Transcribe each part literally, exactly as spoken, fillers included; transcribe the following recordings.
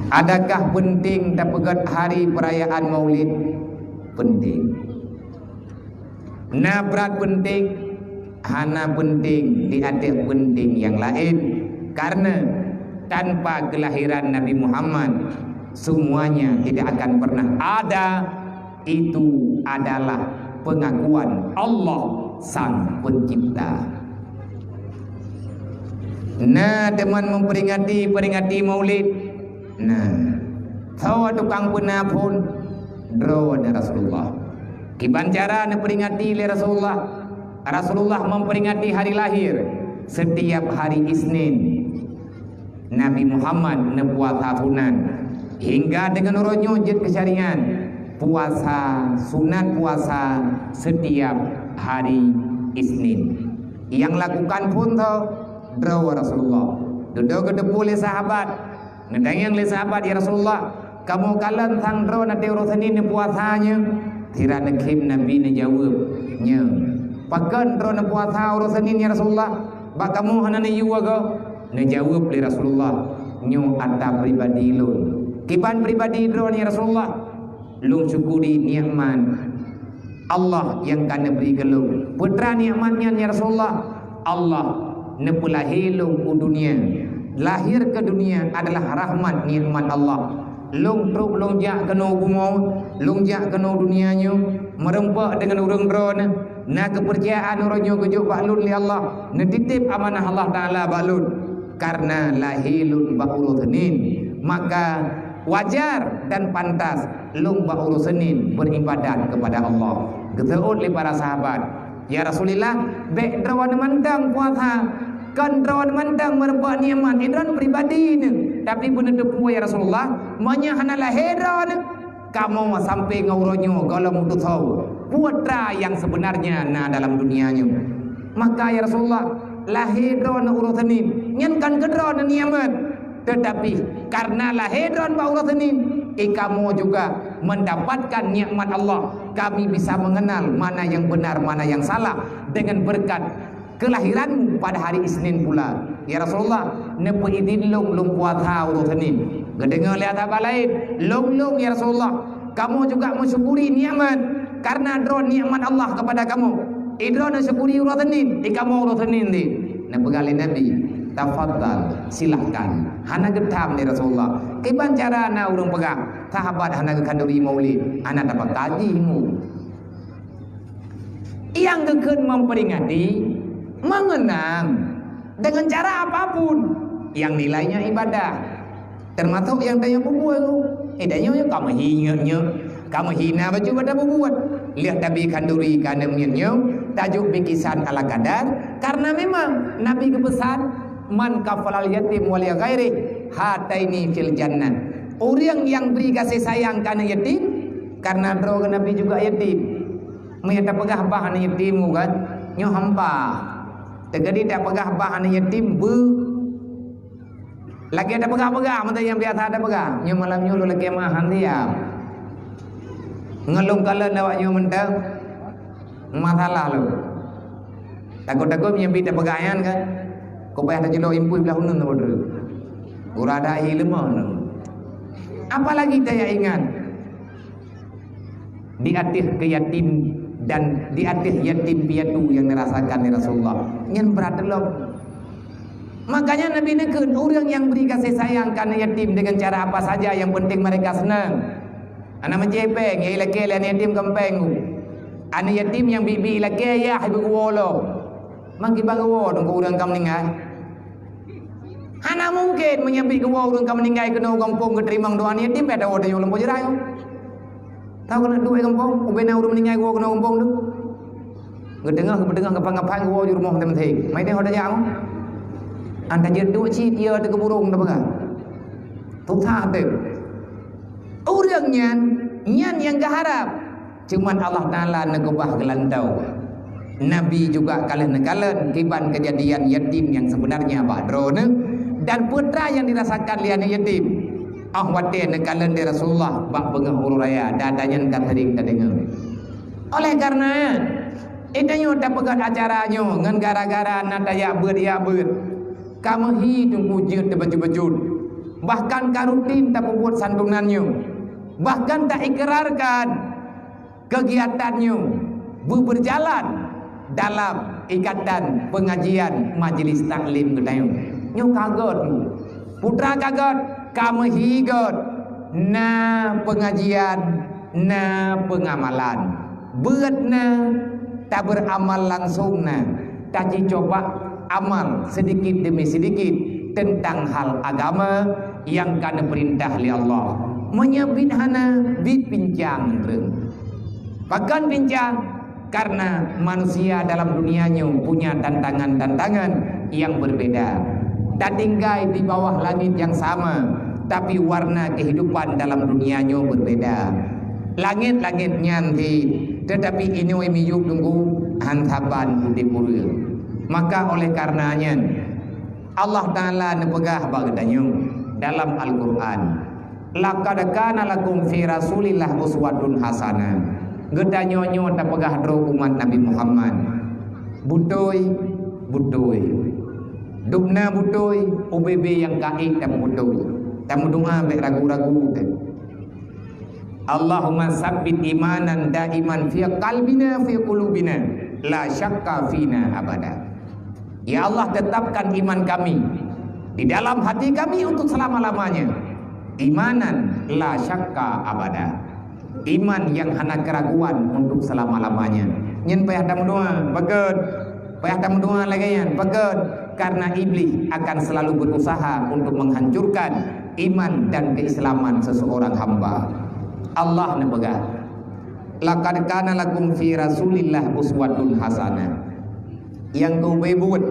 Adakah penting tapeugét hari perayaan Maulid? Penting. Na brat penting? Hana penting di ateueh penting nyang laén. Karena tanpa kelahiran Nabi Muhammad, semuanya tidak akan pernah ada. Itu adalah pengakuan Allah Sang Pencipta. Na teuma memperingati, peringati Maulid. Nah, soe tukang peuna phon? Droeneuh Rasulullah. Kiban cara neuperingati lé Rasulullah? Rasulullah memperingati hari lahir setiap hari Isnin. Nabi Muhammad neupuasa sunat hingga deungon uroe nyoe jeuet keu syariat. Puasa sunat puasa setiap hari Isnin. Nyang lakukan phon soe? Droe Rasulullah. Dudoe geuteupeue lé sahabat. Neutanyong lé sahabat, "Ya Rasulullah, kamoe kalon sang droe na uroe Senin neupuasa nyoe?" Sira neukhém Nabi neujaweueb, "Nyoe." "Pakon droe neupuasa uroe Senin, ya Rasulullah? Bak kamoe hana neuyue goe?" Neujaweueb lé Rasulullah, "Nyoe atra pribadi lôn." "Kiban pribadi droe nyoe, ya Rasulullah?" "Lôn syukuri nikmat Allah nyang ka neubri keu lôn." "Peue atra nikmat nyan, ya Rasulullah?" "Allah neupeulahé lôn u dunia." Lahé keu dunia adalah rahmat nikmat Allah. Lôn trok lôn jak keunoe bumoe, lôn jak keunoe dunia nyoe, meurumpok deungon ureuëng droeneuh, na keupeurcayaan uroe nyoe geujok bak lôn lé Allah, neutitép amanah Allah Taala bak lôn. Karena lahé lôn bak uroe Senin, maka wajar dan pantas lôn bak uroe Senin beribadat kepada Allah. Geuseuôt lé para sahabat, "Ya Rasulillah, bék droeneuh mantong puasa, kon droeneuh mantong meurumpok nikmat, droeneuh pribadi neuh, tapi beuneuteupeu, ya Rasulullah, meunyoe hana lahé droeneuh, kamoe sampai ngon uroe nyoe gohlom meutusoe peue atra nyang sebenarnya na dalam dunia nyoe." "Maka, ya Rasulullah, lahé droeneuh uroe Senin, nyan kon keu droeneuh nikmat. Tetapi, karena lahé droeneuh bak uroe Senin, i kamoe juga mendapatkan nikmat Allah. Kami bisa mengenal mana yang benar, mana yang salah dengan berkat kelahiranmu pada hari Isnin pula. Ya Rasulullah, neupeuidin lôn, lôn puasa uroe Senin." Geudeungoe lé sahabat laén, "Lôn, lôn, ya Rasulullah, kamoe juga meusyukuri nikmat karena droeneuh nikmat Allah kepada kamoe. Droeneuh syukuri uroe Senin, i kamoe uroe Senin di." Neupeugah lé Nabi, "Tafadhal, silahkan." Hana geutham lé Rasulullah. Kiban cara na ureuëng peugah, sahabat hana geukhanduri Maulid, hana dapat kaji ilmu. Nyang geukheun memperingati, mengenang dengan cara apapun yang nilainya ibadah. Termasuk nyang tanyoe peubuet. Eh, tanyoe nyoe ka meuhi nyoe, nyoe. Ka meuhi na bacut bak tapubuet. Lheueh tabi khanduri ka aneuk miet nyoe, tajok bikisan ala kadar, karena memang Nabi geupeusan, "Man kafalal yatim wa li ghairi, hataini fil jannah." Ureuëng nyang bri gaséh sayang keu aneuk yatim, karena droe Nabi juga yatim. Meunyoe tapeugah bah aneuk yatim, bukan? Nyoe hampa. Teugadi tapeugah bah aneuk yatim, beu. Lagée tapeugah-peugah, mantong nyang biasa tapeugah. Nyoe malam nyoe lôn lakée meu'ah han siab. Ngon lôn kalon awak nyoe mantong, masalah lôn. Takot-takot meunyoe bi tapeugah nyan kan, kok payah tacilok impui blah uneun saboh droe. Gura ada hi leumah nyoe. Apalagi taya ingat, di ateueh keuyatim dan di ateueh yatim piatu nyang dirasakan lé Rasulullah. Nyan brat lom. Makanya Nabi neukheun, ureuëng nyang bri gaséh sayang keu aneuk yatim dengan cara apa saja, yang penting mereka senang. Hana meucéh péng, nyang ilakée lé aneuk yatim kon péng. Aneuk yatim nyang biet-biet ilakée yah ibu geuwoe lom. Mangki bang geuwoe teungku ureuëng ka meuninggai. Hana mungken meunyoe bi geuwoe ureuëng ka meuninggai keunoe gampông geuteurimong doa aneuk yatim, bèk tawoe tanyoe lom Pojeurai. Tahu keuneuk duek gampông, ubena ureuëng meuninggai geuwoe keunoe gampông tu. Geuteungoh, geupeudeuh, geupan-gapan geuwoe ju rumoh teumaseng. Mai teuh ho tajak. Anta jeuet duek cit, iya teuh keu burông tapeugah. Susah teuh. Ureuëng nyan, nyan nyang geuharab. Cuman Allah Taala neukeubah geulantoe. Nabi juga ka lheueh neukalon kiban keujadian yatim nyang seubeunarnya bak droeneuh dan peue atra nyang dirasakan lé aneuk yatim. Óh watée neukalon lé Rasulullah bak beungoh uroe raya, dan nyan ka seuring tadeungoe. Oleh karena, tanyoe tapeugét acara nyoe ngon gara-gara na tajak beuet-jak beuet. Ka meuhi teungku jeuet teubacut-bacut. Bahkan ka rutin tapeubuet santunan nyoe. Bahkan taikrarkan kegiatan nyoe beubeurjalan dalam ikatan peungajian majlis taklim geutanyoe. Nyoe ka göt, putra ka göt, ka meuhi göt, na peungajian, na peungamalan. Beuet na, tabeuramal langsong na, tajicoba amal seudikit deumi seudikit teuntang hal agama nyang ka neupeurintah lé Allah. Meunyoe biet hana, biet pincang treun. Pakon pincang? Karena manusia dalam dunia nyoe punya tantangan-tantangan yang berbeda. Tatinggai di bawah langit yang sama, tapi warna kehidupan dalam dunia nyoe berbeda. Langét-langét nyan cit, teutapi inong miyueb teungku han saban udeb ureuëng. Maka oleh karena nyan, Allah Taala neupeugah bak geutanyoe dalam Al-Qur'an, "Laqad kana lakum fi Rasulillah uswatun hasanah." Geutanyoe nyoe tapeugah droe umat Nabi Muhammad. Beutôi, beutôi. Dubna beutôi, ubé-bé nyang ka ék tameubutôi. Tameudoá bék ragu-ragu teuh. Allahumma sabbit imanan daiman fi qalbina fi qulubina la syakka fina abada. Ya Allah, tetapkan iman kami di dalam hati kami untuk selama-lamanya. Imanan la syakka abada. Iman yang hana keraguan untuk selama-lamanya. Nyan payah tameudoá, pakon? Payah tameudoá lagée nyan, pakon? Karena iblis akan selalu berusaha untuk menghancurkan iman dan keislaman seseorang hamba. Allah neupeugah, "Laqad kana lakum fi Rasulillah uswatun hasanah." Nyang keu ubé buet.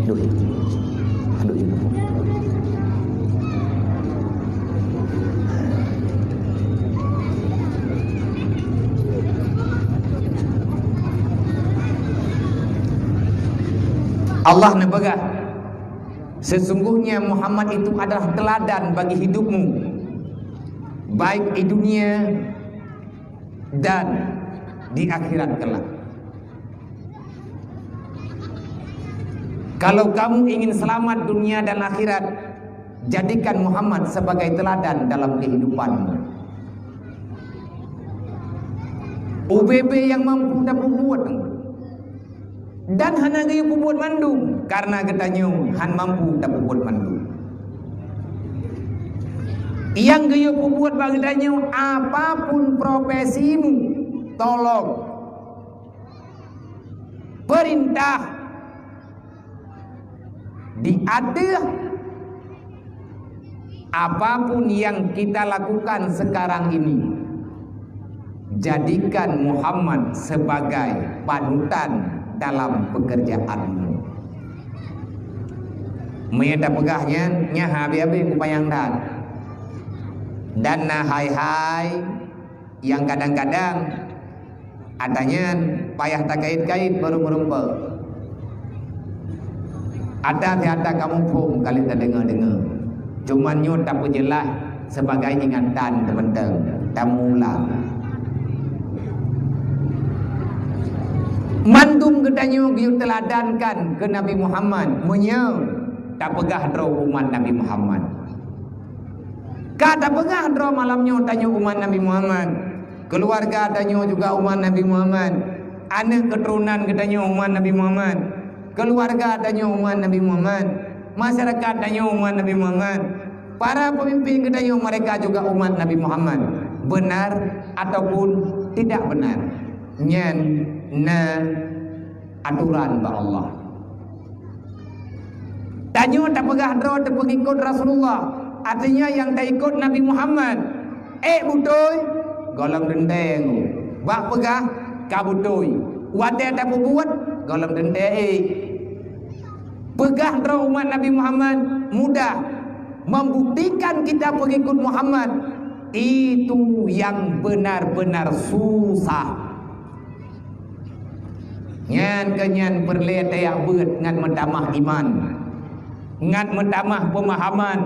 Duek. Duek. Allah neupeugah, "Sesungguhnya Muhammad itu adalah teladan bagi hidupmu, baik di dunia dan di akhirat kelak." Kalau kamu ingin selamat dunia dan akhirat, jadikan Muhammad sebagai teladan dalam kehidupanmu. Ubé-bé nyang mampu tapeubuet, dan hana geuyue peubuet mandum, karena geutanyoe han mampu tapeubuet mandum. Nyang geuyue peubuet bak geutanyoe, apapun profesimu, tolong, peurintah, di ateueh apapun yang kita lakukan sekarang ini, jadikan Muhammad sebagai panutan dalam pekerjaanmu. Meunyoe tapeugah nyan, nyan habéh-habéh kupanyang that. Dan na hai-hai nyang kadang-kadang ata nyan payah takait-kait baru meurumpok. Ata siat ata kamoe phon ka lheueh tadeungoe-deungoe. Cuman nyoe tapeujeulaih sebagai ingatan teupeuteueng, tamulang. Mandum geutanyoe geuyue teuladankan keu Nabi Muhammad meunyoe tapeugah droe umat Nabi Muhammad. Ka tapeugah droe malam nyoe tanyoe umat Nabi Muhammad. Keuluwarga tanyoe juga umat Nabi Muhammad. Aneuëk keuturonan geutanyoe umat Nabi Muhammad. Keuluwarga tanyoe umat Nabi Muhammad. Masyarakat tanyoe umat Nabi Muhammad. Para pemimpin geutanyoe mereka juga umat Nabi Muhammad. Benar ataupun tidak benar. Nyan na atoran bak Allah. Tanyoe tapeugah droe teupeungikot Rasulullah, artinya nyang taikot Nabi Muhammad. Ék beutôi, gohlom teuntée. Bak peugah ka beutôi, watée tapeubuet gohlom teuntée ék. Peugah droe umat Nabi Muhammad mudah, membuktikan kita pengikut Muhammad itu yang benar-benar susah. Nyan keuh nyan peureulée tajak beuet ngat meutamah iman, ngat meutamah peumahaman,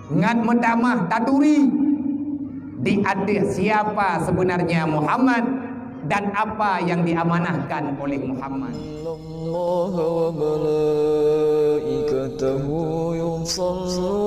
ngat meutamah taturi. di ateueh siapa sebenarnya Muhammad dan apa yang diamanahkan oleh Muhammad. Innallaha wa malaikatahu yusalluna